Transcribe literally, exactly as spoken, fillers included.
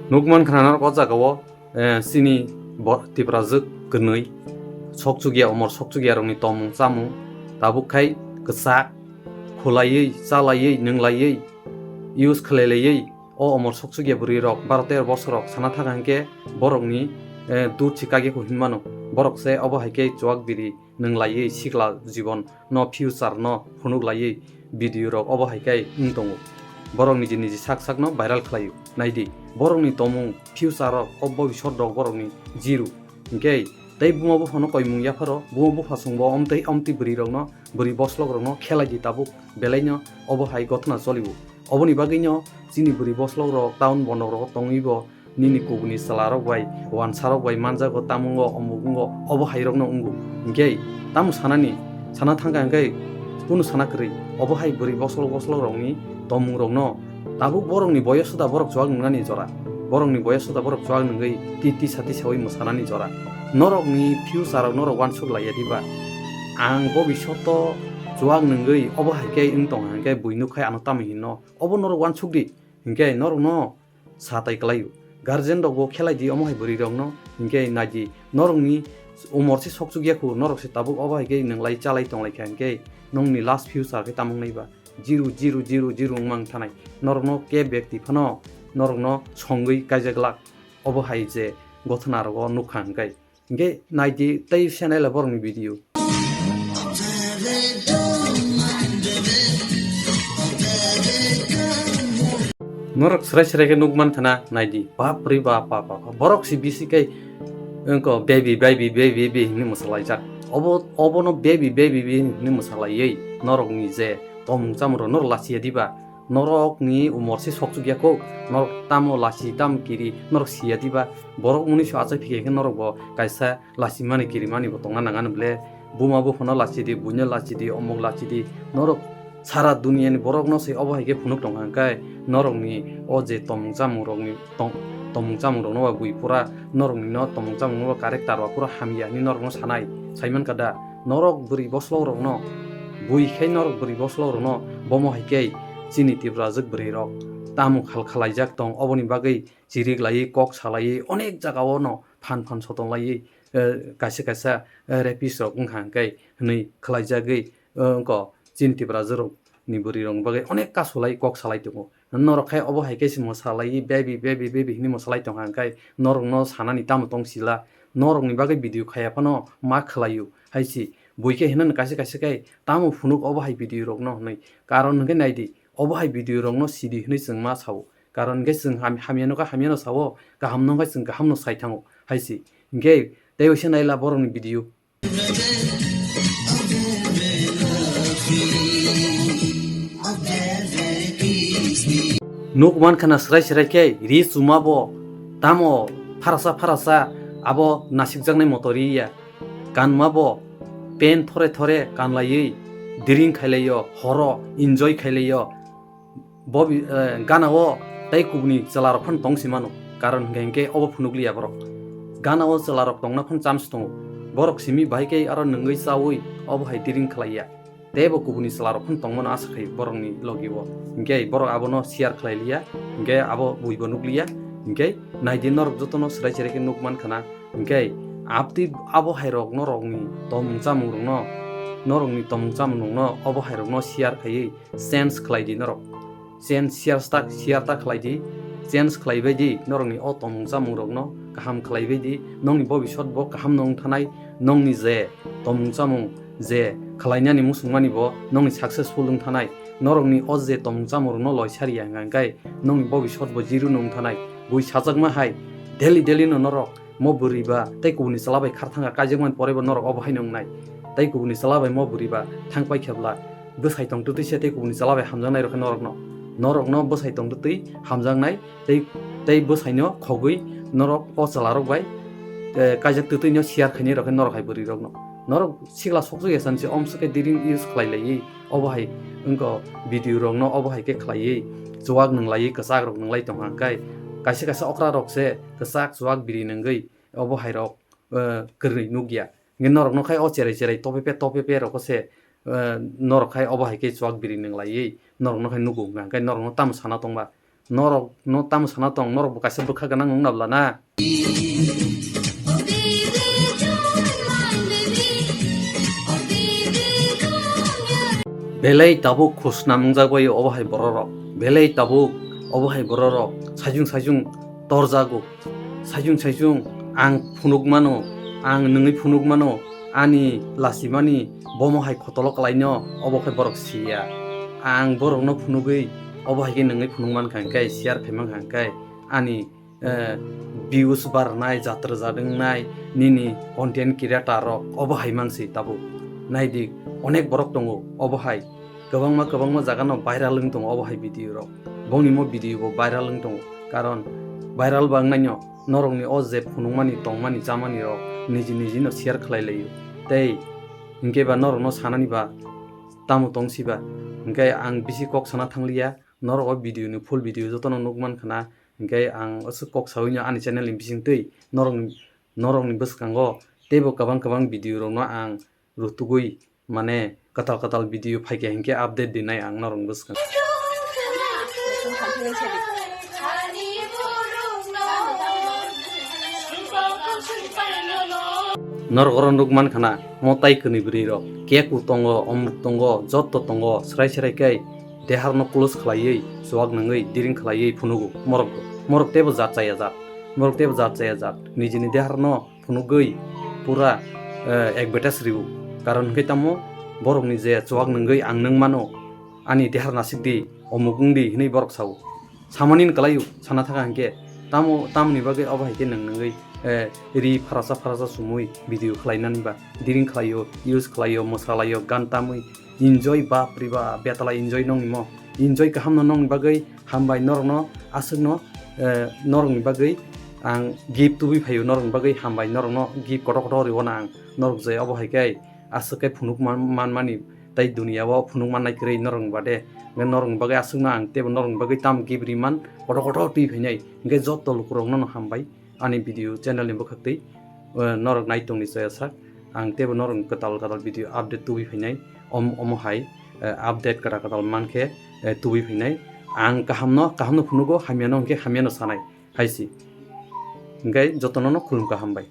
Nukman khna norok o jagao, eh, chini bo-, Tiprajwk kwnwi sokchukya, omor sokchukya rokni tongmung chamung tabuk khai kwchak khulaiwi, chalaiwi, nwnglaiwi, use khlailaiwi o omor sokchukya bwrwi rok baro tero bosor rok sana thang hwnkhe borokni, eh, dut si kagya kho hinmano. Borok se obo hai khe chuak biri nwnglaiwi sikla jibon no future no phunuk laiwi video rok obo hai khe wng tongo. Borok niji niji sak sak no viral khlaio. Naidi, borokni tongmung future rok o bobisot rok borokni zero. Hinkhe tei buma buphano koimung yapharo buma bupha chwngbo omtwi omtwi bwrwi rokno, bwrwi boslok rokno khelai di tabuk belaino obo hai gothna cholio. Oboni bagwino chini bwrwi boslok rok town bondok rogo tongwibo nini kubuni chwlarok bai, wansarok bai manjago, tamungo, omukungo, obo hairokno wngo. Hinkhe tamo sanani, sana thangkha hinkhe kunu sana kwrwi, obo hai bwrwi boslok boslok rokni tongmung rokno tabuk borokni boyoso da borok chuak nwngnani jora, borokni boyoso da borok chuak nwngwi ti tisa tisawi mwsanani jora. Norokni future rok norok uansuk laiya diba? Ang bobishoto chuak nwngwi obo hai khe wng tongkha hinkhe bui nukkhai ano tamo hinno, obo norok uansuk di. Hinkhe norokno sa tai kwlaio. Guardian rokbo khelai di omo hai bwrwi rokno. Hinkhe nai di, norokni umor se sokchuk ya khu, norok se tabuk obo hai khe nwnglai chalai tonglaikha hinkhe nongni last future khe tamo wngnai ba? Zero, zero, zero, zero wngma wng thanai. Norokno keb bekti phano norokno songwi kaijak glak obo hai je gothona rogo nukha hinkhe. Hinkhe nai di tei se nai la borokni video. Norok srai srai khe nuk man khana nai di. Bap re bap, bap, bap. Borok si bisi kai wngko baby, baby, baby, baby hinwi mwsalaijak. Obo, obono baby, baby, baby hinwi mwsalaiwi norokni je tongmung chamung rok norok lachiya diba? Norokni umor se sokchuk ya kho, norok tamo lachi, tamo kiri, norok siya diba? Borok muni se achai phikha khe norok bo kaisa lachimani kirimani bo tongna nang ani ble, buma buphano lachidi, buino lachidi, omok lachidi, norok sara duniani borokno se obo hai khe phunuk tongkha hwnkhe norokni o je tongmung chamung rokni tong-, tongmung chamung rokno ba bui pura norokni no tongmung chamung no ba character ba pura hamya hinwi norokno sanai, saimankha da? Norok bwrwi boslok rokno, bui khai norok bwrwi boslok rokno bomo hai khe chini Tiprajwk bwrwi rok tamo khal khalaijak tong, oboni bagwi chirik laiwi, kok salaiwi, onek jagao no phan phan sotong laiwi, eh, kaisa kaisa, eh, rapist rok wngkha hwnkhe hinwi khlaijagwi, eh, wngkha chini Tiprajwk rok ni bwrwi rok ni bagwi onek kasu lai kok salai tongo. Norok khai obo hai khe se mwsalai baby, baby, baby hinwi mwsalai tongkha hwnkhe norok no sanani tamo tong sila? Norok ni bagwi video khaiya phano ma khlaio hai se. Bui khe hinani kaisa kaisa khe tamo phunuk obo hai video rok no hinwi. Karon hwnkhe nai di, obo hai video rok no sidi hinwi chwng ma sao. Karon hwnkhe chwng ham-, hamya no kha hamya no sao, kaham no kha chwng kaham no sai thango hai se. Hinkhe tei waisa nai la borok ni video. Nuk man khana srai srai khe ri chuma bo tamo pharasa pharasa abo nasikjaknai moto ri ya. Kanma bo pen thore thore kanlaiwi diring khailaio, horo enjoy khailaio. Bo bi-, eh, gana o tei kubuni chwla rok phano tong si mano, karon hwnkhe hwnkhe obo phunukliya borok. Gana o chwla rok tongna phano chance tongo, borok simi bahai khe aro nwngwi chaui obo hai diring khlaiya. Teibo kubuni chwla rok phano tongmano asa khai borokni logi o, hwnkhe borok abono share khlai liya, hwnkhe abo buibo nukliya, hwnkhe naidi norok jotono swrai swrai khe nuk man khana. Hwnkhe abtwi abo hai rok norokni tongmung chamung rokno, norokni tongmung chamung rokno obo hai rokno share khaiwi change khlai di norok. Change share ta, share ta khlai di, change khlai bai di, norokni o tongmung chamung rokno kaham khlai bai di, nongni bobisot bo kaham no wng thanai, nongni je tongmung chamung je khlainani muchungmani bo nongni successful wng thanai, norokni o je tongmung chamung rokno loi sariya hwnkha hwnkhe nongni bobisot bo zero no wng thanai, bui sajakma hai daily daily no norok mo bwrwi ba tei kubuni chwla bai khar thangkha, kaijakmani pore bo norok obo haino wngnai. Tei kubuni chwla bai mo bwrwi ba thang pai khe bwla bwsai tong twtwi se tei kubuni chwla bai hamjaknai rok khe norokno, norokno bwsai tong twtwi hamjaknai tei, tei bwsaino khogwi norok o chwla rok bai, eh, kaijak twtwi no share khainai rok khe norok hai bwrwi rokno. Norok sikla sokjak ya san se om swkhe diring use khlai laiwi. Obo hai wngkha video rokno obo hai khe khlaiwi chuak nwnglaiwi kwchak rok nwnglai tongkha, hwnkhe kaisa kaisa okra rok se kwchak chuak biri nungwi obo hai rok, eh, kwrwi nukya. Hwnkhe norokno khai o cherai cherai topepe topepe rokho se, eh, norok khai obo hai khe chuak biri nwnglaiwi norokno khai nugo, hwnkhe norokno tamo sana tongba? Norok no tamo sana tong, norok bo kaisa bwkha gwnang wng na bla na? Belai tabuk khusnam wngjak bai obo hai bororok. Belai tabuk obo hai bororok sajung sajung torjago. Sajung sajung ang phunuk mano, ang nwngwi phunuk mano, ani lasimani bomo hai khotolo kalaino obo khe borok siya. Ang borokno phunugwi obo hai khe nwngwi phunuk mankha hwnkhe, share khai mankha hwnkhe ani eh, views barnai, jatra jadwngnai, nini content creator rok obo hai mangsi tabuk. Naidi, onek borok tongo obo hai. Kwbangma kwbangma jaga no viral wng tongo obo hai video rok. Bongni mo video bo viral wng tongo. Karon viral ba wngnaino norokni o je phunukmani, tongmani, chamani rok niji niji no share khlai laio. Tei hinkhe ba norokno sanani ba tamo tong siba. Hinkhe ang bisi kok sana thangliya. Norok o video ni full video jotono nuk mankha na. Hinkhe ang aswk kok saui no ani channel ni bisingtwi norok, norokni bwskango teibo kwbang kwbang video rokno ang rutugwi, mane, kwtal kwtal video phaikha hinkhe update dinai ang norokni bwskango. Norok oro nuk mankha na, mo tai kwnwi bwrwi rok, keku tongo, omuk tongo, jotto tongo, srai srai khe. Deharno close khlaiwi, chuwak nangwi, diring khlaiwi phunugo morok, morok teibo jat chaya jat, morok teibo jat chaya jat, nijini deharno phunugwi pura, eh, advertise riwo. Karon hwnkhe tamo borokni je chuwak nangwi ang nwng mano, ani dehar nasik di, omuk wng di hwnwi borok sao. Samani ni kwlaio, sana thaka hwnkhe tamo, tamoni bagwi obo hai khe nwng nangwi, eh, ri pharasa pharasa sumui video khlainani ba, diring khlaio, use khlaio, mwsalaio, gan tamwi, enjoy, bapre bap, betala enjoy nongni mo. Enjoy kaham no nongni bagwi hambai norokno, aswkno, eh, norokni bagwi ang gift tubui phaio, norokni bagwi hambai norokno gift kotor kotor riwo na ang. Norok je obo hai khe aswk khe phunuk man-, manmani tei duniya o phunuk mannai kwrwi norokni bade. Hwnkhe norokni bagwi aswkno ang teibo norokni bagwi tamo gift riman kotor kotor twi phainai. Hwnkhe jotto lukurokno no hambai. Ani video channel ni bwkhak twi, eh, norok nai tongni chaya sak. Ang teibo norok kwtal kwtal video update tubui phainai. Om-, omo hai, eh, update kwtal kwtal mankhe, eh, tubui phainai. Ang kahamno, kahamno phunugo, hamyano hwnkhe hamyano sanai hai si. Hwnkhe jotono no khulumkha, hambai.